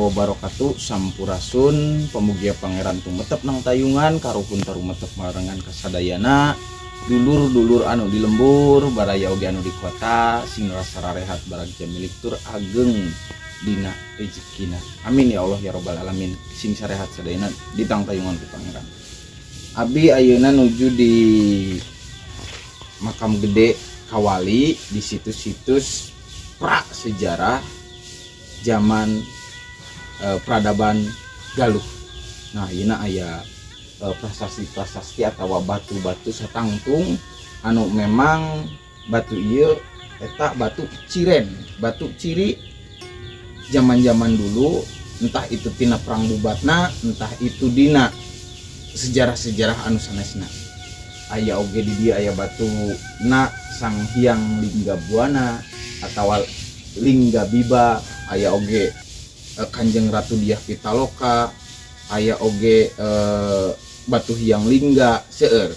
Wabarakatuh. Sampurasun pamugia Pangeran tumetep nang tayungan karuhun tarumetep marengan kasadayana dulur-dulur anu di lembur baraya oge anu di kota sing rasa rarehat baragja milik tur ageng dina rezekina, amin ya Allah ya robbal alamin. Sing sarehat sadayana di tang tayungan ku Pangeran. Abi ayeuna nuju di makam gede Kawali di situs-situs pra sejarah zaman peradaban Galuh. Nah, ayeuna aya prasasti-prasasti atau batu-batu satangtung anu memang batu ieu eta batu ciren, batu ciri zaman-zaman dulu, entah itu tina perang bubatna, entah itu dina sejarah-sejarah anu sanesna. Aya oge di dieu aya batu na Sang Hyang Lingga Buana atau Lingga Biba, aya oge Kanjeng Ratu Diah Pitaloka, aya oge batu Hyang Lingga. Seueur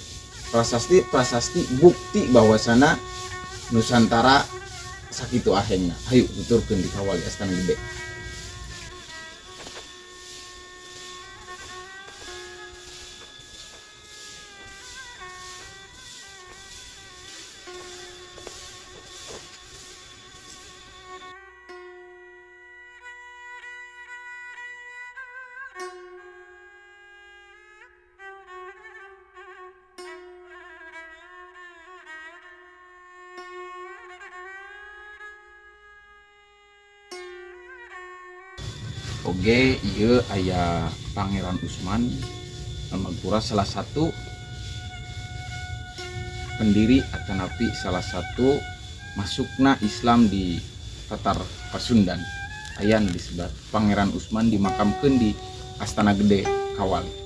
prasasti-prasasti bukti bahwasana Nusantara sakitu ahengna. Hayu tuturkeun di Kawali Astana Gede. Oge ieu aya Pangeran Usman Almagpura, salah satu pendiri atanapi salah satu masukna Islam di Tatar Pasundan. Aya nu disebat Pangeran Usman dimakamkeun di Astana Gede Kawali.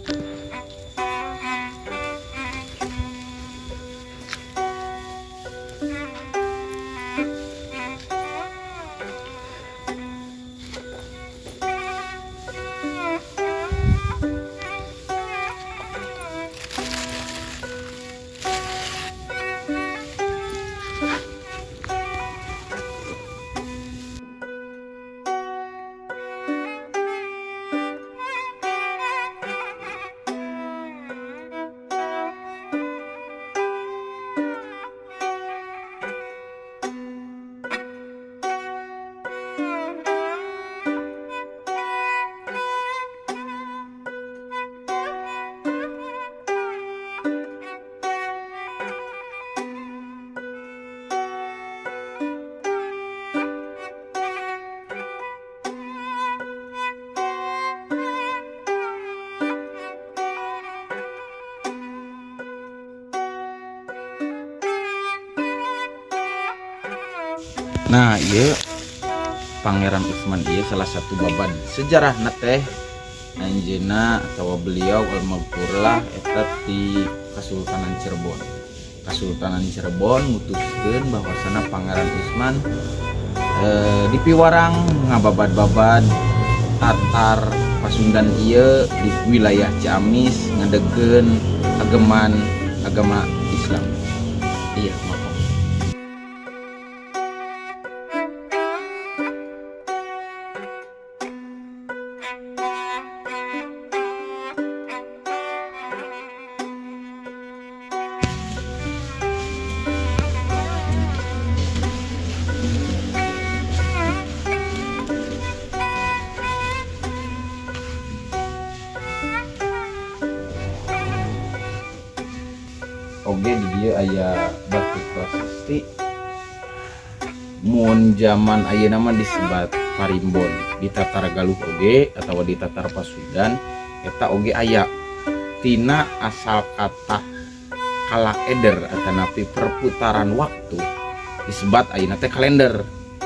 Nah, ieu Pangeran Usman ieu salah satu babad sejarah teh anjeunna atau beliau almaghfurlah eta ti Kasultanan Cirebon. Kasultanan Cirebon mutuskeun bahwasana Pangeran Usman dipiwarang ngababad-babad Tatar Pasundan ieu di wilayah Ciamis ngadegkeun ageman agama Islam. Iya, maaf. Oge di dieu aya batu prasasti mun zaman ayeuna mah disebat parimbon di Tatar Galuh oge atau di Tatar Pasundan eta oge aya tina asal kata kalaeder atanapi perputaran waktu disebat ayeuna teh kalender.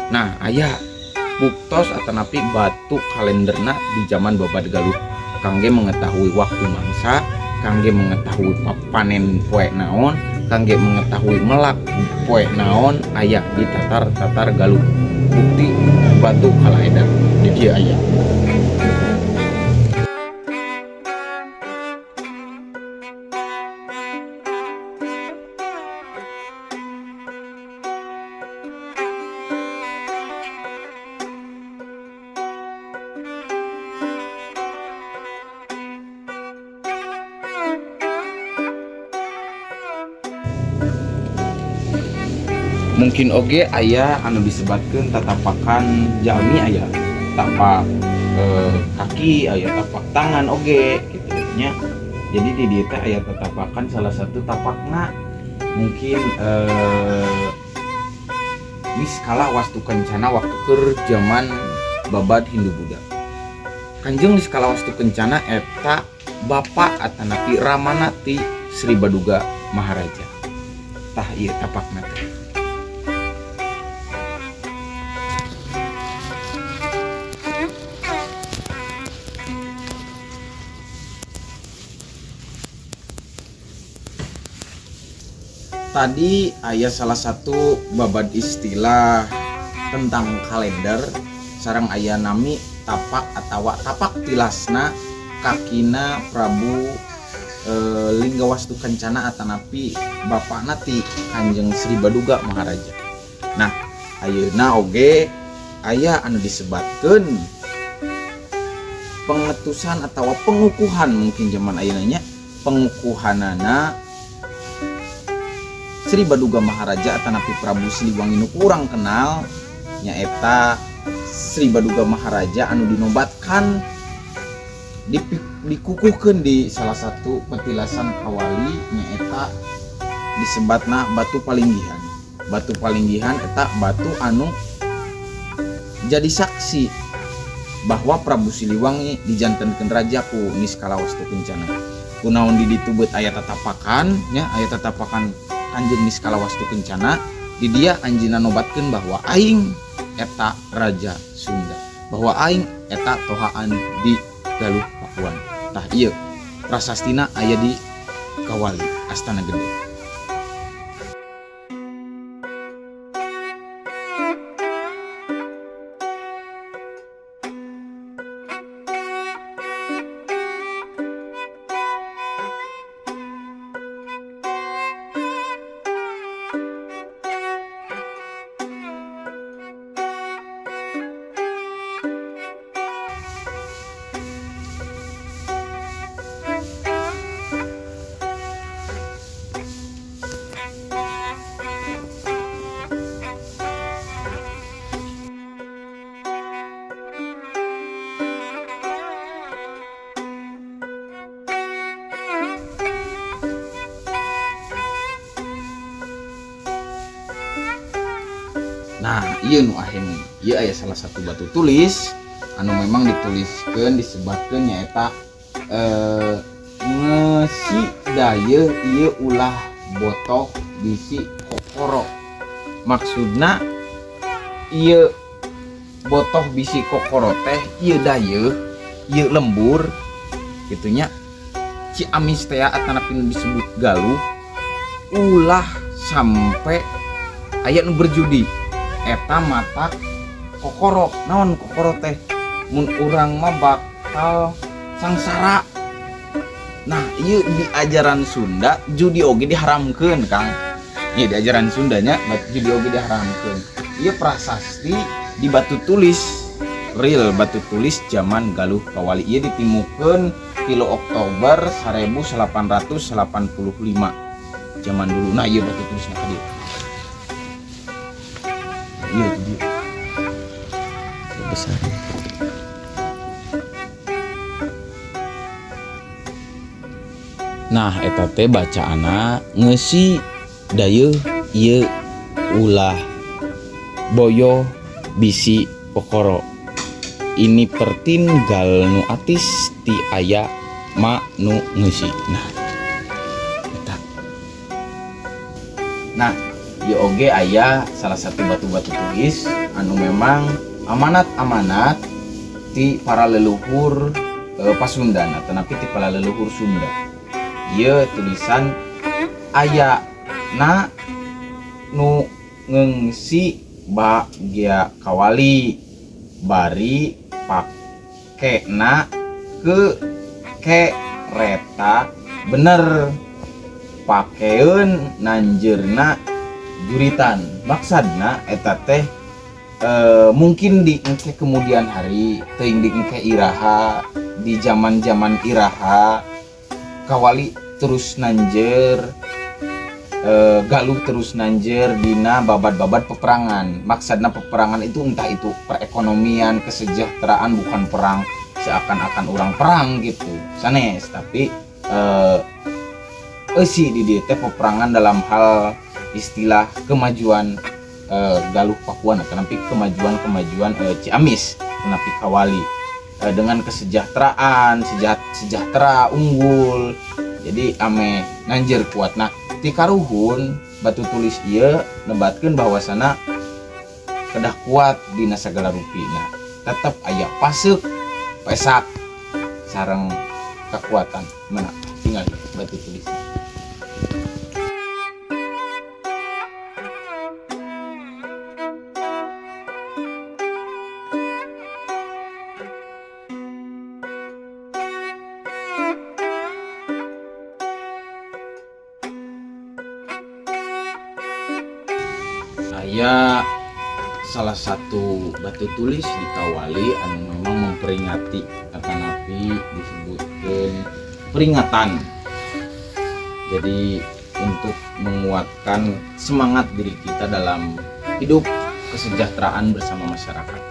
Nah, aya buktos atanapi batu kalenderna di zaman Babad Galuh kangge mengetahui waktu mangsa, kangge mengetahui panen poe naon, kangge mengetahui melak poe naon, aya di Tatar-Tatar Galuh. Bukti batu kalaeder di dieu aya. Mungkin oge aya anu disebatkeun tatapakan jalmi, aya tapak kaki, aya tapak tangan oge gitu nya. Jadi di dieu teh aya tatapakan, salah satu tapakna mungkin Niskala Wastu Kencana waktu keur zaman babad Hindu Buddha. Kanjeng Niskala Wastu Kencana eta bapak atanapi ramana ti Sri Baduga Maharaja. Tah, ieu tapakna teh. Tadi aya salah satu babad istilah tentang kalender sareng aya nami tapak atawa tapak tilasna kakina Prabu Linggawastu Kencana atanapi bapakna ti Kanjeng Sri Baduga Maharaja. Nah, ayeuna oge aya anu disebatkeun pengetusan atau pengukuhan, mungkin zaman ayeuna nya, pengukuhanana Sri Baduga Maharaja atanapi Prabu Siliwangi nu kurang kenal, nyaeta Sri Baduga Maharaja anu dinobatkan, dikukuhkeun di salah satu petilasan kawali, nyaeta disebatna Batu Palinggihan. Batu Palinggihan eta batu anu jadi saksi bahwa Prabu Siliwangi dijantenkeun raja ku Niskala Wastu Kencana. Kunaon di ditu beut aya tatapakan nya, aya tatapakan Kanjeng Niskala Wastu Kencana, di dia anjeunna nobatkeun bahwa aing eta raja Sunda, bahwa aing eta tohaan di Galuh Pakuan. Tah, ieu prasastina aya di Kawali Astana Gede. Nah, ieu nu aheng. Ieu aya salah satu batu tulis anu memang dituliskeun, disebatkeun nyaeta ngeusi dayeuh ieu ulah botoh bisi kokoro. Maksudna ieu botoh bisi kokoro teh ieu dayeuh, ieu lembur kitu nya. Ciamis teh atanapi nu disebut Galuh ulah sampai aya nu berjudi eta matak kokoro. Naon kokoro teh? Mun urang mah bakal sangsara. Nah, ieu di ajaran Sunda judi oge diharamkeun, Kang. Ieu di ajaran Sundanya judi oge diharamkeun. Ieu prasasti di batu tulis, real batu tulis zaman Galuh Kawali. Ieu ditimukeun 3 Oktober 1885 zaman dulu. Nah, ieu batu tulisna ka dieu. Iya, itu dia. Besar. Nah, eta teh bacaanna ngeusi dayeuh ieu ulah boyoh bisi kokoro. Ini pertin gal nu atis ti aya ma nu ngeusi. Nah, eta. Nah, ieu oge aya salah satu batu-batu tulis anu memang amanat-amanat ti para leluhur Pasundan atanapi ti para leluhur Sunda. Ieu tulisan aya na nu ngeungsi bagea kawali bari pakena ke kereta bener pakeun nanjeurna juritan. Maksudna eta teh mungkin di engke kemudian hari, teuing di engke iraha, di zaman-zaman iraha kawali terus nanjer. Galuh terus nanjer dina babad-babad peperangan. Maksudna peperangan itu entah itu perekonomian, kesejahteraan, bukan perang seakan-akan orang perang gitu sanes, tapi eusi di dieu teh peperangan dalam hal istilah kemajuan Galuh Pakuan atau nanti kemajuan-kemajuan Ciamis, tapi Kawali dengan kesejahteraan sejahtera unggul, jadi ame nanjer kuat. Nah, ti karuhun batu tulis ieu nebatkeun bahwasana kedah kuat dina sagala rupi. Nah, tetep aya pasek pesak sareng kekuatan. Mana tinggal batu tulis. Aya salah satu batu tulis di Kawali anu memang memperingati, atanapi disebutkan peringatan, jadi untuk menguatkan semangat diri kita dalam hidup kesejahteraan bersama masyarakat.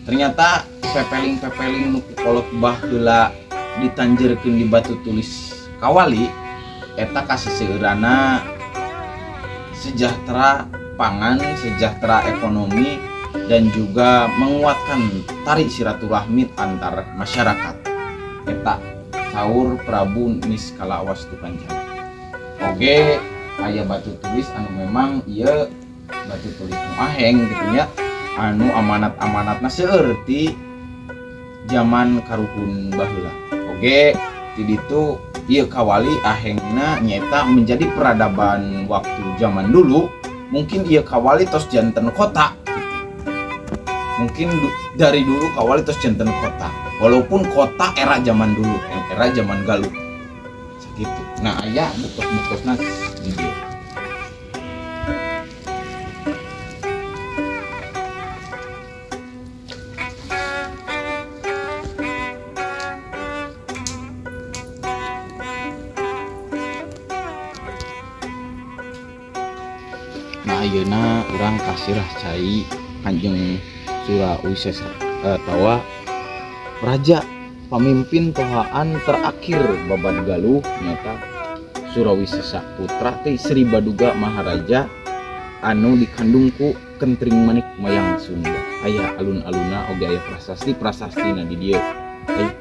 Ternyata pepeling-pepeling nu kolot baheula ditanjerkeun di batu tulis Kawali eta kaseseueurana sejahtera pangan, sejahtera ekonomi, dan juga menguatkan tali silaturahmi antar masyarakat. Eta saur Prabu Niskala Wastu Kancana. Oge aya batu tulis anu memang ieu batu tulis anu aheng gitu nya, anu amanat-amanatna seueur ti zaman karuhun baheula. Oge ti ditu ieu Kawali ahengna nyaeta menjadi peradaban waktu zaman dulu. Mungkin ieu Kawali tos janten kota gitu. Mungkin dari dulu Kawali tos janten kota, walaupun kota era zaman dulu, era zaman Galuh segitu. Nah, aya buktos-buktosna di dieu. Nah, ayeuna urang kasirah cai Kanjeng Surawisesa atawa raja pamimpin tohaan terakhir babad Galuh nyata Surawisesa putra ti Sri Baduga Maharaja anu dikandung ku Kentring Manik Mayang Sunda. Aya alun-aluna oge aya prasasti-prasastina di dieu. Ayo.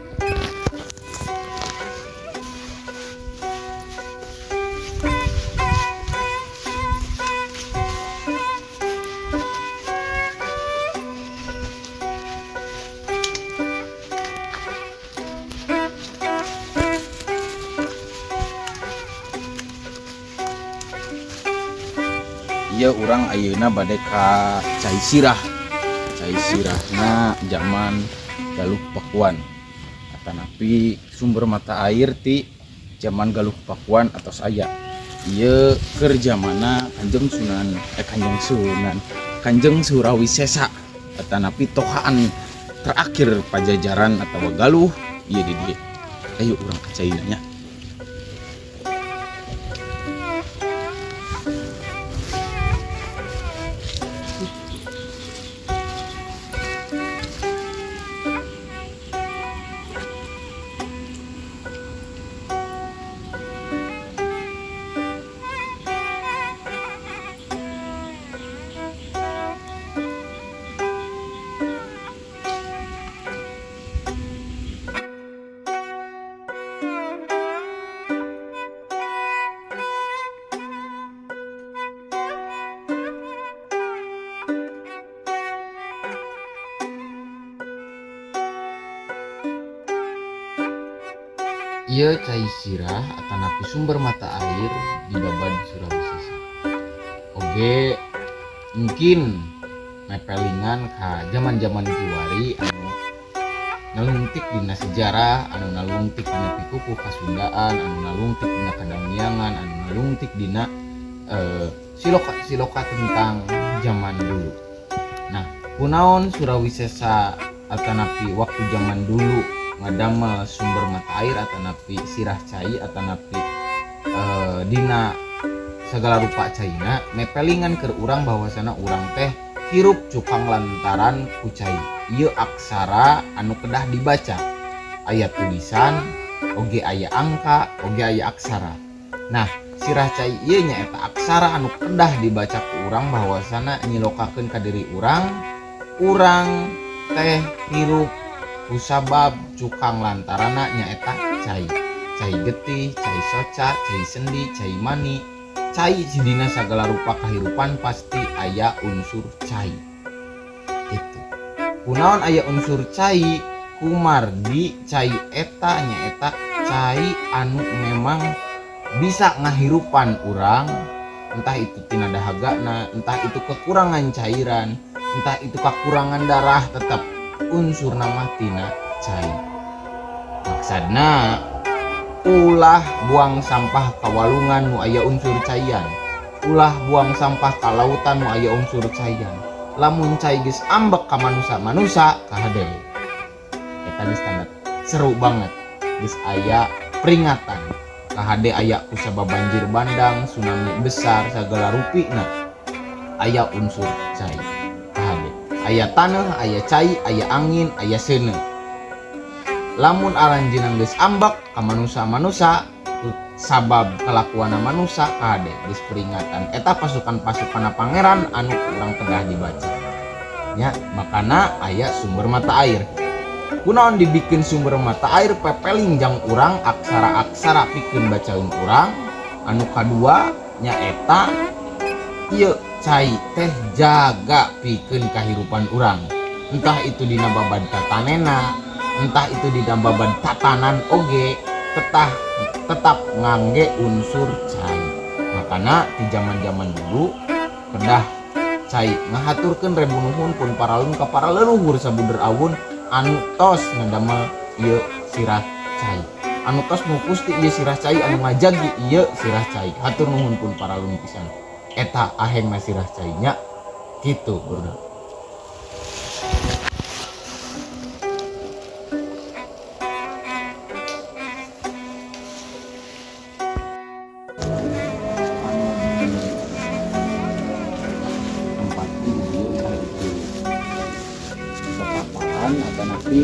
Iya, urang ayeuna bade ka Cai Sirah. Cai Sirahna zaman Galuh Pakuan. Atanapi sumber mata air ti zaman Galuh Pakuan atau saya. Ieu keur zamana Kanjeng Sunan, Kanjeng Sunan, Kanjeng Surawisesa atanapi tohaan terakhir Pajajaran atau Galuh ieu di dieu. Ayo urang ka caina nya. Ieu cai sirah atanapi sumber mata air di Babad Surawisesa. Oge mungkin mepelingan ka zaman-zaman kiwari anu nalungtik dina sejarah, anu nalungtik dina pikukuh kasundaan, anu nalungtik dina kadangyangan, anu nalungtik dina siloka-siloka tentang zaman dulu. Nah, kunaon Surawisesa atanapi waktu zaman dulu ngadamel sumber mata air atanapi sirah cai atanapi dina Sagala rupa caina mepelingan keur urang bahwasana urang teh hirup cukang lantaran ku cai. Ieu aksara anu kedah dibaca. Aya tulisan, oge aya angka, oge aya aksara. Nah, sirah cai ieu nyaeta aksara anu kedah dibaca ku urang bahwasana nyilokakeun ka diri urang, urang teh hirup kusabab cukang lantaranna nyaeta cai. Cai getih, cai soca, cai sendi, cai mani, cai dina sagala rupa kahirupan pasti aya unsur cai. Gitu. Kunaon aya unsur cai? Kumargi cai eta nyaeta cai anu memang bisa ngahirupan urang, entah itu tina dahagana, entah itu kekurangan cairan, entah itu kekurangan darah, tetap unsur nama tina cai. Maksudna ulah buang sampah ka walungan nu aya unsur caian, ulah buang sampah ka lautan nu aya unsur caian. Lamun cai geus ambek ka manusa-manusa kahade. Eta geus tanda seru banget, geus aya peringatan. Kahade aya kusabab banjir bandang, tsunami besar, sagala rupina aya unsur cai. Kahade aya taneuh, aya cai, aya angin, aya seuneu. Lamun aranjeunna geus ambek ka manusa-manusa sabab kelakuan manusa kahade geus peringatan. Eta pasukan-pasukan pangeran anu urang kedah dibaca. Nya, makana aya sumber mata air. Kunaon dibikin sumber mata air pepeling jang urang aksara-aksara pikeun bacaeun urang. Anu kadua nyaeta ieu cai teh jaga pikeun kahirupan urang. Entah itu dina babad tatanena, entah itu dina babad tatanan oge, tetap ngangge unsur cai. Makana di zaman-zaman dulu kedah cai ngahaturkeun rebu nuhun pun paralun ka para leluhur sabuder awun anu tos ngadamel ieu sirah cai, anu tos ngukusti ieu sirah cai, anu ngajagi ieu sirah cai. Hatur nuhun pun paralun pisan. Eta ahengna sirah cai nya kitu bro. Tempat ini entah itu pertapaan atau nanti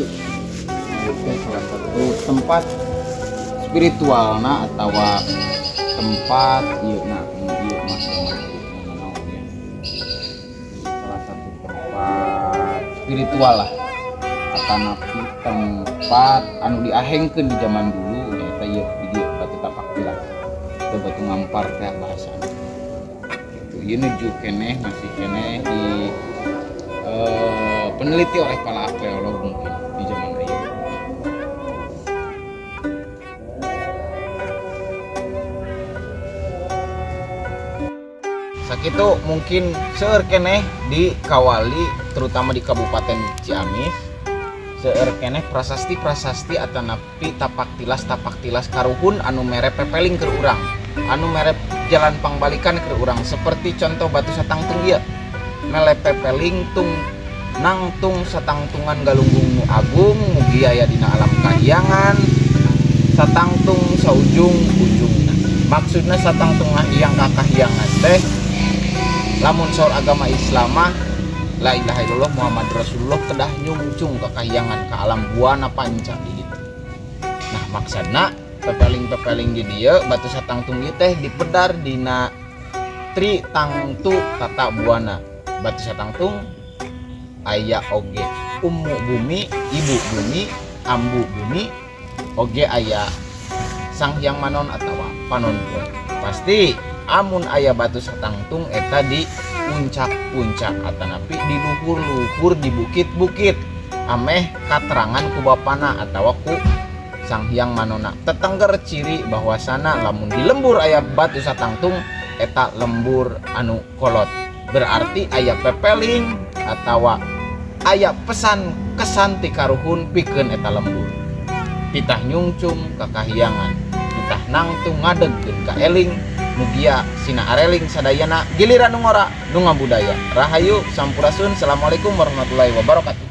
itu salah satu tempat spiritualna atau tempat ieu na ieu mah ya. Salah satu tempat spiritual lah atau nanti tempat anu diahengkeun di zaman dulu nyaeta ieu di dieu batu tapak tilas atau batu ngampar teh bahasa gitu. Ieu nuju keneh masih keneh di peneliti oleh para arkeolog mungkin di zaman ayeuna. Sakitu mungkin seueur keneh di Kawali, terutama di Kabupaten Ciamis. Seueur keneh prasasti-prasasti atanapi tapak tilas-tapak tilas karuhun anu mere pepeling keur urang, anu mere jalan pangbalikan keur urang, seperti contoh batu satangtung ieu. Mele pepeling tung nangtung satangtungan galunggung nu agung mugi aya dina alam kahyangan satangtung saujung ujungna. Maksudna satangtung ngahiyang ka kahyangan teh lamun saur agama Islam mah la ilaha illallah Muhammad Rasulullah kedah nyungcung ka kahyangan ka alam buana panca gitu. Nah maksudna pepeling-pepeling di dieu batu satangtung ieu teh dipedar dina tri tangtu tata buana. Batu satangtung aya oge ummu bumi, ibu bumi, ambu bumi, oge aya Sang Hyang Manon atawa Panon Poe. Pasti amun aya batu satangtung eta di puncak-puncak atanapi di luhur-luhur di bukit-bukit ameh katerangan ku bapana atawa ku Sang Hyang Manona. Tetengger ciri bahwasana lamun di lembur aya batu satangtung eta lembur anu kolot, berarti aya pepeling atawa aya pesan kesan ti karuhun pikeun eta lembur. Titah nyungcung ka kahyangan, titah nangtung ngadegkeun ka eling, mugia sina areling sadayana giliran nu ngora nu ngabudaya. Rahayu sampurasun, assalamualaikum warahmatullahi wabarakatuh.